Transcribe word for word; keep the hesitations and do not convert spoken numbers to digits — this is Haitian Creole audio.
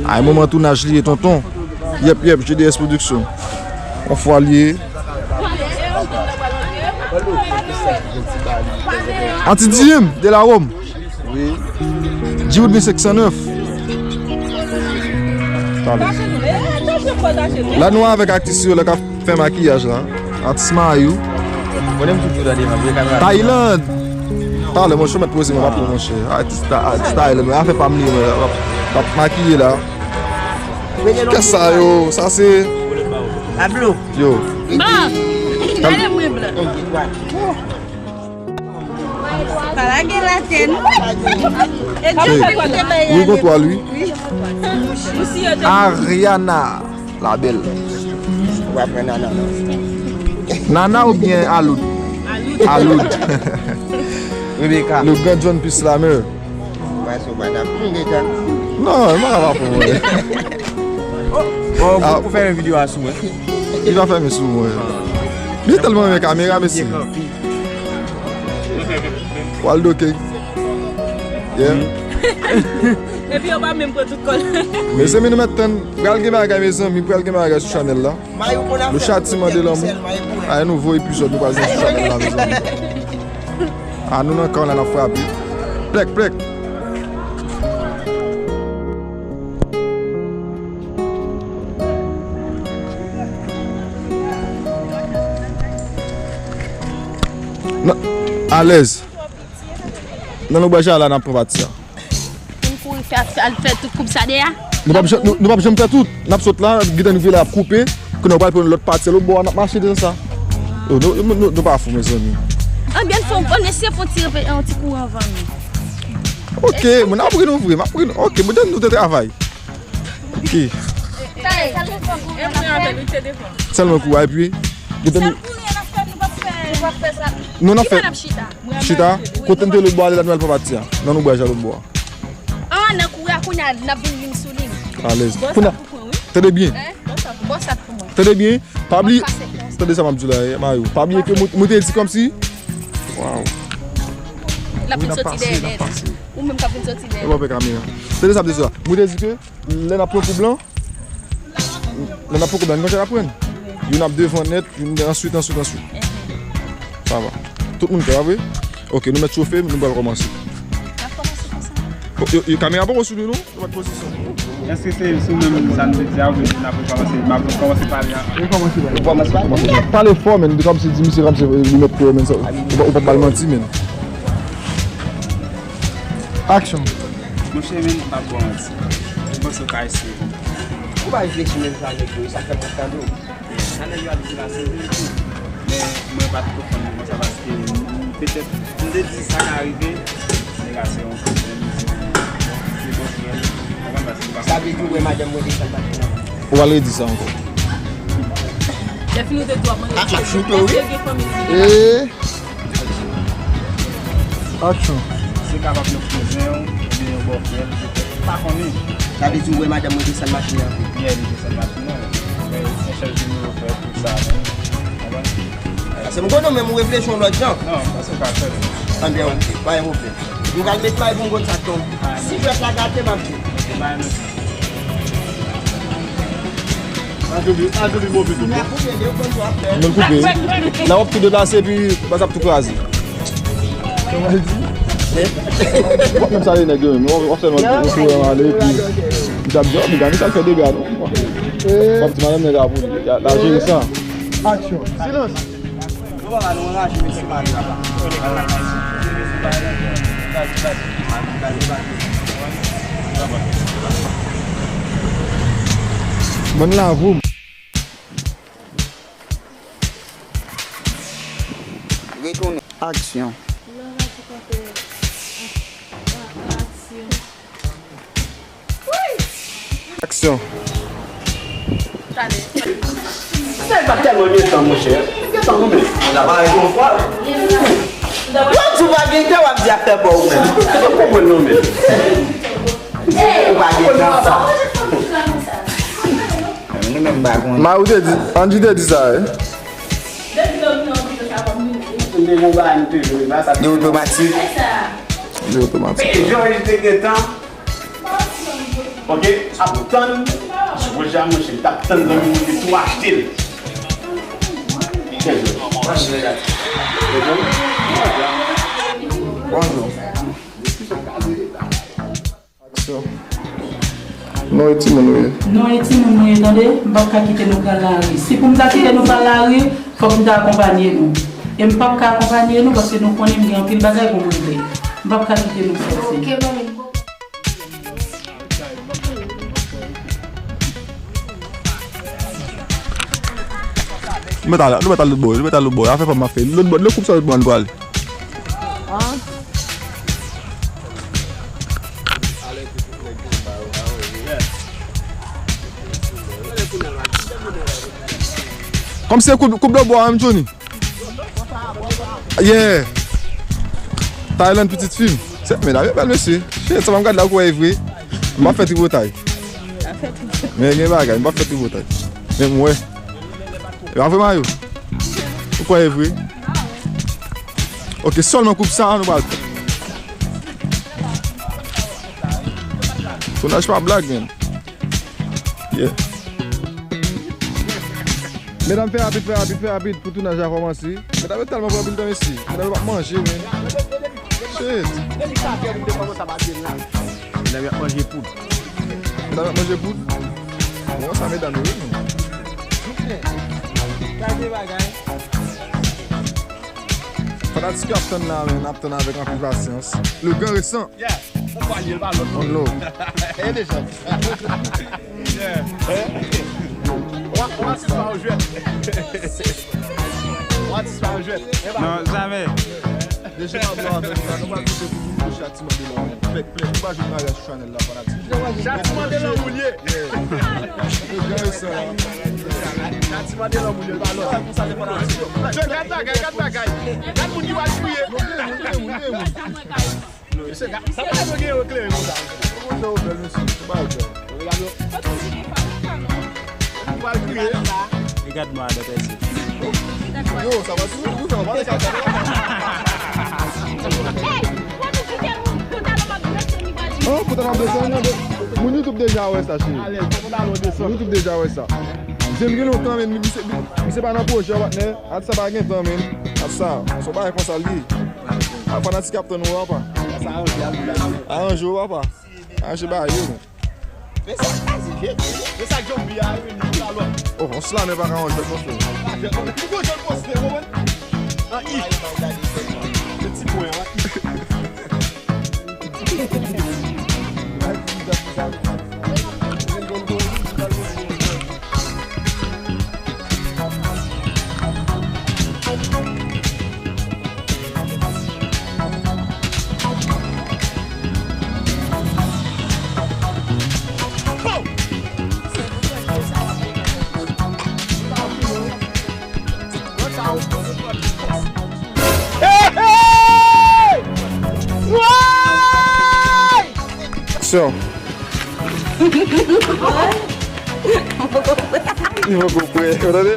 Ay, moman tounaj li ye, tonton. Yep, yep, G D S Production. On fwa li ye. Anti Dim, de la Rome. Wi. G-Wood mil senk san nèf. Talè. La, nou avèk atis yo la k ap fè makiyaj la. Atis Mayou. Tayland. Talè, monchè, mèt poze mwen pa pou monchè. Atis Ta-, atis Tayland, mwen afè pa m li, mwen. L ap makiye la. Kè sa yo, sa se. Pablo. Yo. Bon, gade mwen blan. Pa lage latè, non. E wi, kontwa, wi. Ariana, la belle. Ou ap pran Nana, non? Nana oubyen Aloud? Aloud. Rebecca. Le grand John Puce la mer. Mwen sou bann ap m detan. Non, mwen pa ka pa pou mwen. Oh, oh, ah, pou fè yon videyo a sou mwen. Li pa fèmen sou mwen. Li tèlman renmen kamera, mesye. Waldo King. Yeah. Epi yo pa menm pran tout kòl. Mezanmi, nou mèt tann. Pral gen bagay, mezanmi. Pral gen bagay sou chanèl la. Le Chatiman de Lanmou. Ay, nouvo epizòd nou pral gen sou chanèl la, mezanmi. A nou nan kan la, n ap frape. Plèk, plèk. Nan, alèz. Nan nou bwè jala, n ap pran pati a. Pou n kouri fè, fè, al fè tout koub sa deyò. Nou p ap janm, nou, nou p ap janm fè tout. N ap sot la, gentan rive la, ap koupe. Kounye a, w pral pran lòt pati a, lòt bò a, n ap mache devan sa. Oh, nou, nou, nou, nou pa fou, mezanmi. Anben, fò, ann eseye fè yon ti, yon ti kou anvan nou. Ok, mwen ap ri nou vre, m ap ri nou. Ok, mwen nou te travay. Ok. Sèlman kou a, epi, gentan nou, nou ap fè. Chita, kote n te lòt bò a, ale la nou al pran pati a. Nan nou bwè jala lòt bò a. Ah, nan kouri a kounye a, n ap vin vin sou li. Alèz. Kounye a, tande byen. Tande byen. Pa bliye. Tande sa m ap di w la, eh, Mayou. Pa bliye ke mwen, mwen te di kòmsi. Waw. L ap vin soti dèyè nèt. Ou menm k ap vin soti dèyè. E pa fè kamera. Tande sa m te di w la. Mwen te di ke lè n ap pran koub lan, lè n ap pran koub lan, nou konn jan n ap pran. Youn ap devan nèt, youn answit, answit, answit. Sa va. Tout moun klè, pa vre? Ok, nou mèt chofe, nou pral kòmanse. N ap kòmanse konsa. Bon, yo, yo, kamera poko sou nou, non? Nou mèt pozisyon. Èske se sou menm sa n te di a, oubyen n ap rekòmanse? M ap rekòmanse pale a. Rekòmanse pale. Pale fò, men, kòmsi di misye kòmsi li mèt pè w, men, sa, ou pa, ou pa ba l manti, men. Aksyon. Monchè, men, m p ap ba w manti. M panse w ka eseye. Ou pa reflechi menm jan nèg yo, sa fè m ap tande w. Chanèl yo ap di la se verite. Men mwen pa t konprann li konsa paske m, m, petèt, m te di sa ka rive, nèg la se yon pwoblèm, se yon, se yon pwoblèm, ou konprann, paske m pa. Sa vle di w wè madanm mwen desann machin nan? Ou pa redi sa ankò. Lè fini w te di w ap mande. A, ap choute w, wi. Èske gen fanmi li? Ee. Aksyon. Se kapab yon kouzen w, oubyen yon bòfrè l, petèt. M pa konnen. Sa vle di w wè madanm mwen desann machin nan? Yè, li desann machin nan. Men se chèf de nivo fè tout sa, men. Konprann? Paske m konnen w menm ou reflechi yon lòt jan. Non, m panse w ka fè l. Anben, ok. Pa gen pwoblèm. Nou pral met may pou m konn sa k tonbe. Si jwèt la gate, m ap di w. Ok, pa gen pwoblèm. Nou l koupe. Lè w ap tou deplase, epi baz ap tou kraze. Kòman l di? W ap menm salye nèg yo menm. W ap sèlman tou ale, epi li t ap di, "Oh, medam, sa l fè dega, non?" W ap di, "Madanm nèg la pou li, l ap jere sa." Aksyon. Silans. Bann la voum. Retounen. Aksyon. Aksyon. Nèg pa tèlman gen tan, monchè. Gen tan nou menm. L ap arete yon fwa. W ap di w pa gen tan, w ap di afè pa w menm. Ou pa konprann non menm. Ou pa gen tan sa. Nou menm pa konn. Mayou te di, Angie te di sa, wi. Li otomatik. Li otomatik. George te gen tan. Ok, ap tann. Pwojè a, monchè, t ap tann zanmi mwen te tou achte l. Chèz yo. Bonjou. Aksyon. Non e timoun ou ye? Non e timoun nou ye, tande? M p ap ka kite nou pran lari. Si pou m ta kite nou pran lari, fòk m ta akonpanye nou. E m p ap ka akonpanye nou paske nou konnen m gen anpil bagay pou m regle. M p ap ka kite nou fè se. Ok, manmi. Nou mèt al, nou mèt al lòt bò, nou mèt al lòt bò. Afè pa m ap fè. Lòt bò, lòt koup sa lòt bò an pral. Kòm se koup, koup lòt bò a, menm Johnny. Yeah. Thailand pitit fi m. Se, medam yo bèl, mesye. Shit, sa m gad la, ou kwè e vre? M pa fè tripotay. Men gen bagay, m pa fè tripotay. Men m wè. E pa vre, Mayo? Ou kwè e vre? Ok, sèlman koup sa a, nou pral fè. Tounaj pa blag, men. Yeah. Medam, fè rapid, fè rapid, fè rapid pou tounaj la kòmanse. Medam yo tèlman pran pil tan, mesye. Medam yo p ap manje, men. Shit. Medam yo ap manje poud. Medam yo ap manje poud. Bon, sa medam yo, wi, men. Fanatik yo ap tann la, men, ap tann avèk anpil pasyans. Le Grand Récent. Yeah. Ou pa li, pa lòt. On love. E deja. Yeah. Ou a, ou a sispann jwèt. Ou a sispann jwèt. Non, jamè. Deja, nou pral koute pou nou chak ti mande lò. Plèk, plèk, ou pa jwenn bagay sou chanèl la, fanatik. Chak ti mande lò ou li ye. Yeah. Le Grand Récent. Chak ti mande lò ou li ye, pa lòt. Gad bagay, gad bagay. Gad moun ki pral kriye. Mesye, sa pa yo gen yo klere konsa. Konsa yo bèl, mesye. Sa pa yo bèl. Ou pral kriye. Regarde moi, adaptasyon. Yo, sa va sou, sou, sa va, sa va. Oh, pantalon blese, non, moun YouTube deja wè sa, cheri. Moun YouTube deja wè sa. Jem gen lontan, men, misye, misye pa nan pwojè, patnè. At sa pa gen tan, men. At sa, se yon bagay konsa l ye. A fanatik ap tann ou, papa. Aranje w, papa. Aranje bagay yo, men. Men sa k pase, men sa k John B a, wi, li pa lòt. Oh, on slamè pa ka yon jwèt, monchè. Pa jwèt, non. Pou yon jwèt poste, ou konprann? An i. Se ti pwen, an i. Aksyon. Li poko prè, ou tande?